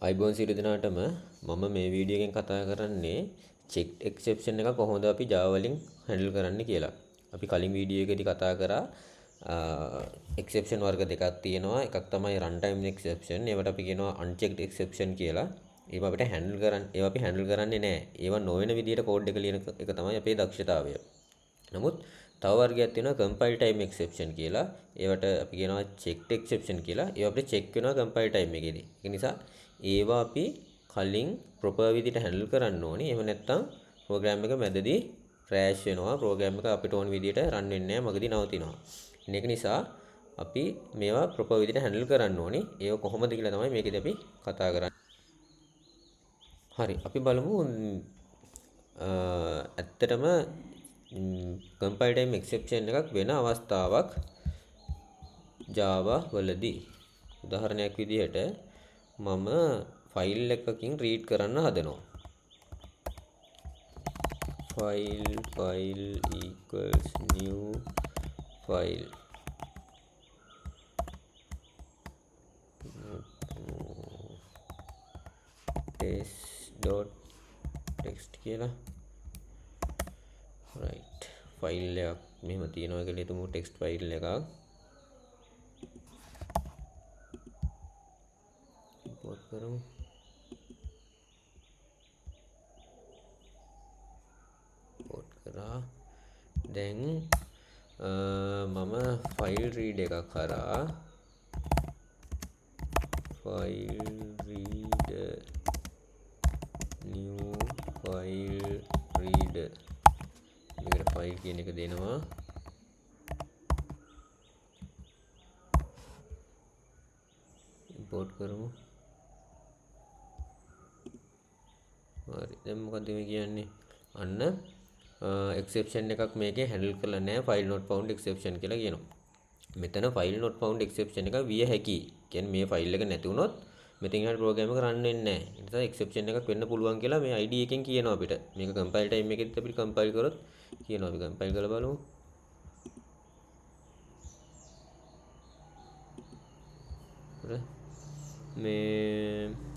අයිබෝන් සියලු දෙනාටම මම මේ වීඩියෝ එකෙන් කතා කරන්නේ චෙක් එක්සෙප්ෂන් එක කොහොමද අපි Java වලින් හැන්ඩල් කරන්නේ කියලා. අපි කලින් වීඩියෝ එකේදී කතා කරා එක්සෙප්ෂන් වර්ග දෙකක් තියෙනවා. එකක් තමයි රන් ටයිම් එක්සෙප්ෂන්. ඒවට අපි කියනවා අන්චෙක්ඩ් එක්සෙප්ෂන් කියලා. ඒවා අපිට හැන්ඩල් කරන්න ඒවා අපි හැන්ඩල් කරන්නේ නැහැ. ඒවා නොවන විදිහට කෝඩ් එක ලියන එක තමයි අපේ දක්ෂතාවය. නමුත් තව වර්ගයක් තියෙනවා කම්පයිල් ටයිම් එක්සෙප්ෂන් කියලා. ඒවට අපි කියනවා චෙක්ඩ් එක්සෙප්ෂන් කියලා. ඒවා අපිට චෙක් වෙනවා කම්පයිල් ටයිම් එකේදී. ඒක නිසා ඒවා අපි කලින් ප්‍රොපර් විදිහට හැන්ඩල් කරන්න ඕනි. එහෙම නැත්නම් ප්‍රෝග්‍රෑම් එක මැදදී ක්‍රෑෂ් වෙනවා. ප්‍රෝග්‍රෑම් එක අපිට ඕන විදිහට රන් වෙන්නේ නැහැ. මගදී නවතිනවා. ඒක නිසා අපි මේවා ප්‍රොපර් විදිහට හැන්ඩල් කරන්න ඕනි. ඒව කොහොමද කියලා තමයි මේකෙදි අපි කතා කරන්නේ. හරි, අපි බලමු ඇත්තටම කම්පයිල් ටයිම් එක්සෙප්ෂන් එකක් වෙන අවස්ථාවක් Java වලදී. උදාහරණයක් විදිහට මම ෆයිල් එකකින් රීඩ් කරන්න හදනවා. File equals new file. test.text කියලා. Right, file එකක් මෙහෙම තියෙනවා කියලා හිතමු, ටෙක්ස්ට් ෆයිල් එකක්. ඉම්පෝට් කරමු. ඉම්පෝට් කරා. දැන් මම ෆයිල් රීඩ් එකක් කරා file reader new file reader මේකට ෆයිල් කියන එක දෙනවා. ඉම්පෝට් කරමු. හරි, දැන් මොකද්ද මේ කියන්නේ? අන්න එක්සෙප්ෂන් එකක් මේකේ හැන්ඩල් කරලා නැහැ, ෆයිල් not found exception කියලා කියනවා. මෙතන ෆයිල් not found exception එක විය හැකි. කියන්නේ මේ ෆයිල් එක නැති වුණොත් මෙතෙන් එහාට ප්‍රෝග්‍රෑම් එක රන් වෙන්නේ නැහැ. ඒ නිසා එක්සෙප්ෂන් එකක් වෙන්න පුළුවන් කියලා මේ ID එකෙන් කියනවා අපිට. මේක කම්පයිල් ටයිම් එකෙත් අපිට කම්පයිල් කරොත් කියනවා. අපි කම්පයිල් කරලා බලමු. හරි, මේ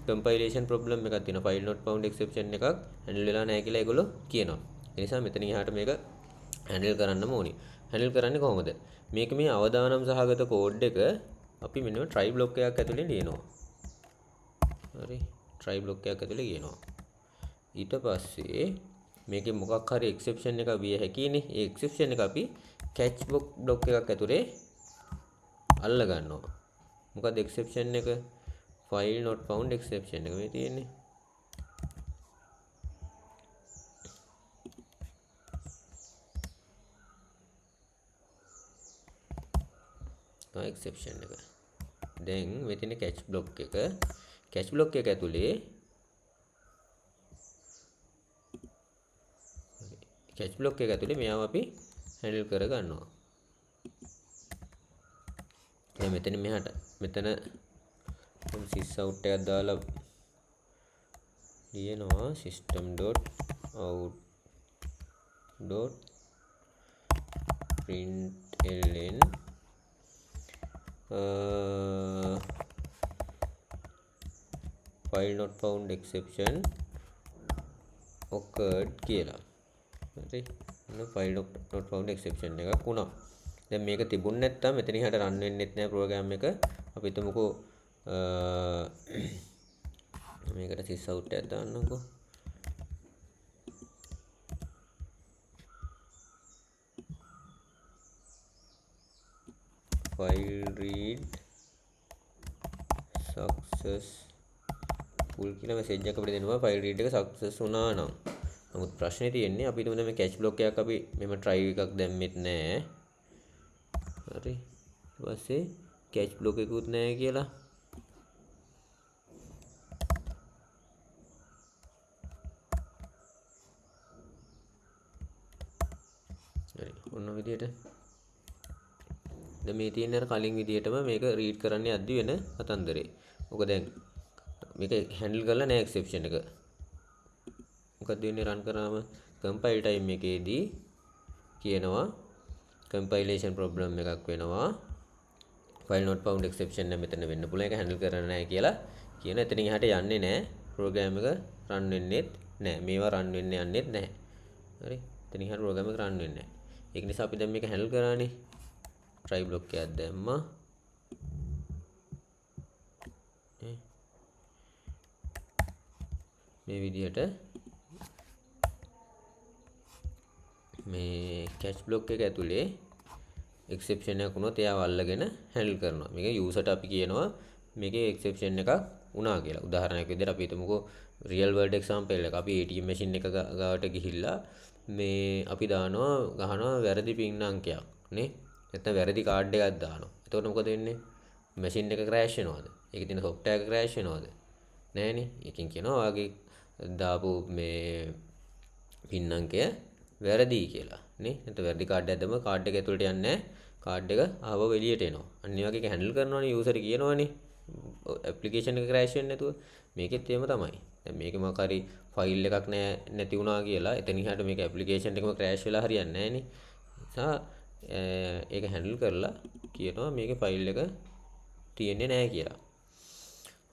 කම්පයිලේෂන් ප්‍රොබ්ලම් එකක් තියෙනවා. ෆයිල් not found exception එකක් හැන්ඩල් වෙලා නැහැ කියලා ඒගොල්ලෝ කියනවා. ඒ නිසා මෙතන එහාට මේක හැන්ඩල් කරන්නම ඕනි. හැන්ඩල් කරන්නේ කොහොමද? මේක මේ අවදානම් සහගත කෝඩ් එක අපි මෙන්න try block එකක් ඇතුලේ ලියනවා. හරි, try block එකක් ඇතුලේ කියනවා. ඊට පස්සේ මේකේ මොකක් හරි එක්සෙප්ෂන් එකක් විය හැකියිනේ. ඒ එක්සෙප්ෂන් එක අපි catch block එකක් ඇතුලේ අල්ල ගන්නවා. මොකද්ද එක්සෙප්ෂන් එක? File not found exception එක මේ තියෙන්නේ. එක්සෙප්ෂන් එක. දැන් මෙතන catch block එක, catch block එක ඇතුලේ catch block එක ඇතුලේ මෙයාව අපි හැන්ඩල් කර ගන්නවා. දැන් මෙතන මෙහාට මෙතන sys out එකක් දාලා ලියනවා system.out.println file not found exception occurred කියලා. හරි, ඔන්න file not found exception එකක් වුණා. දැන් මේක තිබුණ නැත්තම් මෙතන එහාට රන් වෙන්නෙත් නෑ ප්‍රෝග්‍රෑම් එක. අපි හිතමුකෝ මේකට sys out එකක් දාන්නකෝ. File read successful කියලා මැසේජ් එකක් අපිට දෙනවා ෆයිල් රීඩ් එක සක්සස් වුණා නම්. නමුත් ප්‍රශ්නේ තියෙන්නේ අපි හිතමු දැන් මේ කැච් බ්ලොක් එකක් අපි මෙහෙම try එකක් දැම්මෙත් නෑ. හරි, ඊට පස්සේ කැච් බ්ලොක් එකකුත් නෑ කියලා. හරි, ඔන්න විදියට දැන් මේ තියෙන අර කලින් විදියටම මේක රීඩ් කරන්න යද්දි වෙන කතන්දරේ. මොකද දැන් මේක හැන්ඩල් කරලා නෑ එක්සෙප්ෂන් එක. මොකද්ද වෙන්නේ රන් කරාම? කම්පයිල් ටයිම් එකේදී කියනවා කම්පයිලේෂන් ප්‍රොබ්ලම් එකක් වෙනවා. ෆයිල් not found exception එක මෙතන වෙන්න පුළුවන්. ඒක හැන්ඩල් කරන්න නෑ කියලා කියන එතනින් එහාට යන්නේ නැහැ. ප්‍රෝග්‍රෑම් එක රන් වෙන්නේත් නැහැ. මේවා රන් වෙන්න යන්නේත් නැහැ. හරි. එතනින් එහාට ප්‍රෝග්‍රෑම් එක රන් වෙන්නේ නැහැ. ඒක නිසා අපි දැන් මේක හැන්ඩල් කරානේ. try block එකක් දැම්මා. මේ විදිහට මේ catch block එක ඇතුලේ එක්සෙප්ෂන් එකක් වුණොත් එයාව අල්ලගෙන හැන්ඩල් කරනවා. මේක යූසර්ට අපි කියනවා මේකේ එක්සෙප්ෂන් එකක් වුණා කියලා. උදාහරණයක් විදිහට අපි හිතමුකෝ රියල් වර්ල්ඩ් එක්සැම්පල් එක. අපි ATM machine එක ගාවට ගිහිල්ලා මේ අපි දානවා ගහනවා වැරදි පින් අංකයක් නේ. නැත්නම් වැරදි කාඩ් එකක් දානවා. එතකොට මොකද වෙන්නේ? මැෂින් එක ක්‍රෑෂ් වෙනවද? ඒකේ තියෙන සොෆ්ට්වෙයාර් එක ක්‍රෑෂ් වෙනවද? නෑනේ. ඒකෙන් කියනවා ඔයාගේ දාපු මේ පින් අංකය වැරදි කියලා නේ. නැත්නම් වැරදි කාඩ් එකක් දැම්ම කාඩ් එක ඇතුළට යන්නේ නෑ. කාඩ් එක ආවව එළියට එනවා. අන්න ඒ වගේ එක හැන්ඩල් කරනවනේ යූසර් කියනවනේ. ඇප්ලිකේෂන් එක ක්‍රෑෂ් වෙන්නේ නැතුව. මේකෙත් එහෙම තමයි. දැන් මේකේ මොකක් හරි ෆයිල් එකක් නෑ නැති වුණා කියලා එතන ඉහාට මේක ඇප්ලිකේෂන් එකම ක්‍රෑෂ් වෙලා හරියන්නේ නෑනේ. නිසා ඒක හැන්ඩල් කරලා කියනවා මේකේ ෆයිල් එක තියෙන්නේ නෑ කියලා.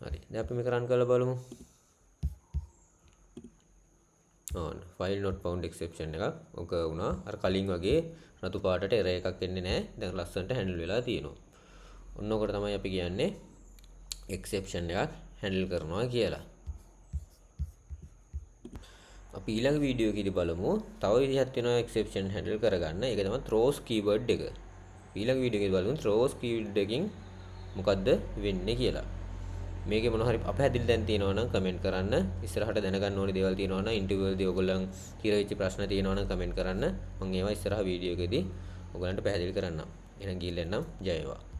හරි. දැන් අපි මේක රන් කරලා බලමු. ඕන ෆයිල් not found exception එකක් ඔක වුණා. අර කලින් වගේ රතු පාටට එරර් එකක් එන්නේ නෑ. දැන් ලස්සනට හැන්ඩල් වෙලා තියෙනවා. ඔන්න ඔකට තමයි අපි කියන්නේ එක්සෙප්ෂන් එකක් හැන්ඩල් කරනවා කියලා. අපි ඊළඟ වීඩියෝ එකේදී බලමු තව විදිහක් තියෙනවා එක්සෙප්ෂන් හැන්ඩල් කරගන්න. ඒක තමයි throws keyword එක. ඊළඟ වීඩියෝ එකේදී බලමු throws keyword එකකින් මොකද්ද වෙන්නේ කියලා. මේකේ මොන හරි අපහැදිලි දැන් තියෙනවා නම් කමෙන්ට් කරන්න. ඉස්සරහට දැනගන්න ඕනේ දේවල් තියෙනවා නම් ඉන්ටර්විව් වලදී ඔයගොල්ලන් හිර වෙච්ච ප්‍රශ්න තියෙනවා නම් කමෙන්ට් කරන්න. මම ඒවා ඉස්සරහ වීඩියෝ එකේදී ඔයගොල්ලන්ට පැහැදිලි කරන්නම්. එහෙනම් ගිහිල්ලා එන්නම්. ජය වේවා.